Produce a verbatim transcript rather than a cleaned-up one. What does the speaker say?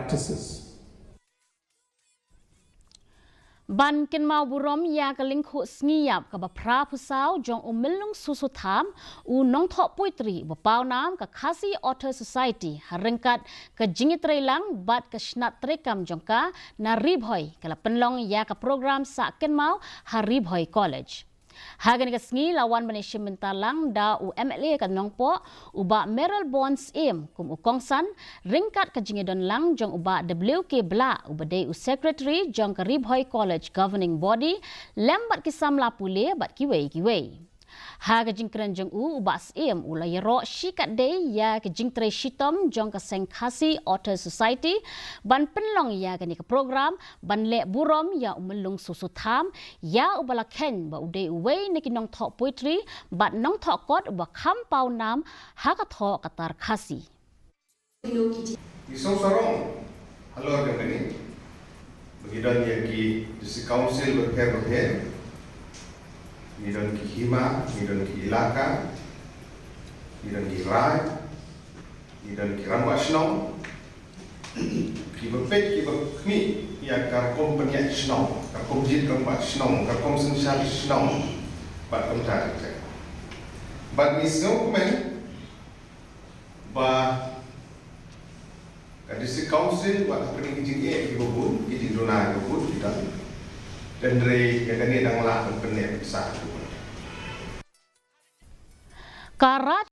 practices. Ban kynmaw burom ïa ka lyngkhuh sngi ïap kaba phra phew saw jong u Myllung Susutham, u nongthoh poetry uba paw nam ka Khasi Author Society, ha ryngkat ka jingïatreilang bad ka shnat treikam jong ka na Ri Bhoi, ka la pynlong ïa ka program sah kynmaw ha Ri Bhoi College. Ha kane ka sngi la wan ban ïashim bynta lang da u M L A ka Nongpoh, u Bah Mayralborn Syiem, kum u kongsan, ryngkat ka jingïadon lang jong u Bah W K Blah, uba dei u secretary jong ka Ri Bhoi College Governing Body, lem bad ki samla pule bad kiwei kiwei. Ha ka jingkren jong u, u Bah Syiem u la ïaroh shikatdei ïa ka jingtrei shitom jong ka seng Khasi Author Society ban pynlong ïa kane ka program, ban leh burom ïa u Myllung Susutham, ïa uba la kheiñ ba u dei uwei na ki nongthoh poetry bad nongthoh kot uba kham paw nam ha ka thoh ka tar Khasi. Ngi sngewsarong halor jong kane ba ngi don ïa ki District Council bapher bapher, ngi don ki hima, ngi don ki ilaka, ngi don ki raid, ngi don ki rangbah shnong, kiba peit kiba khmih ïa ka rukom pynïaid shnong, ka rukom jied rangbah shnong, ka rukom synshar shnong, bad kumta ter ter. Bad ngi sngewkmen ba ka District Council wat hapdeng ki jingeh kiba bun, ki jingduna kiba bun ki don, hynrei ïa kane dang lah ban pynneh pynsah. Ka Raj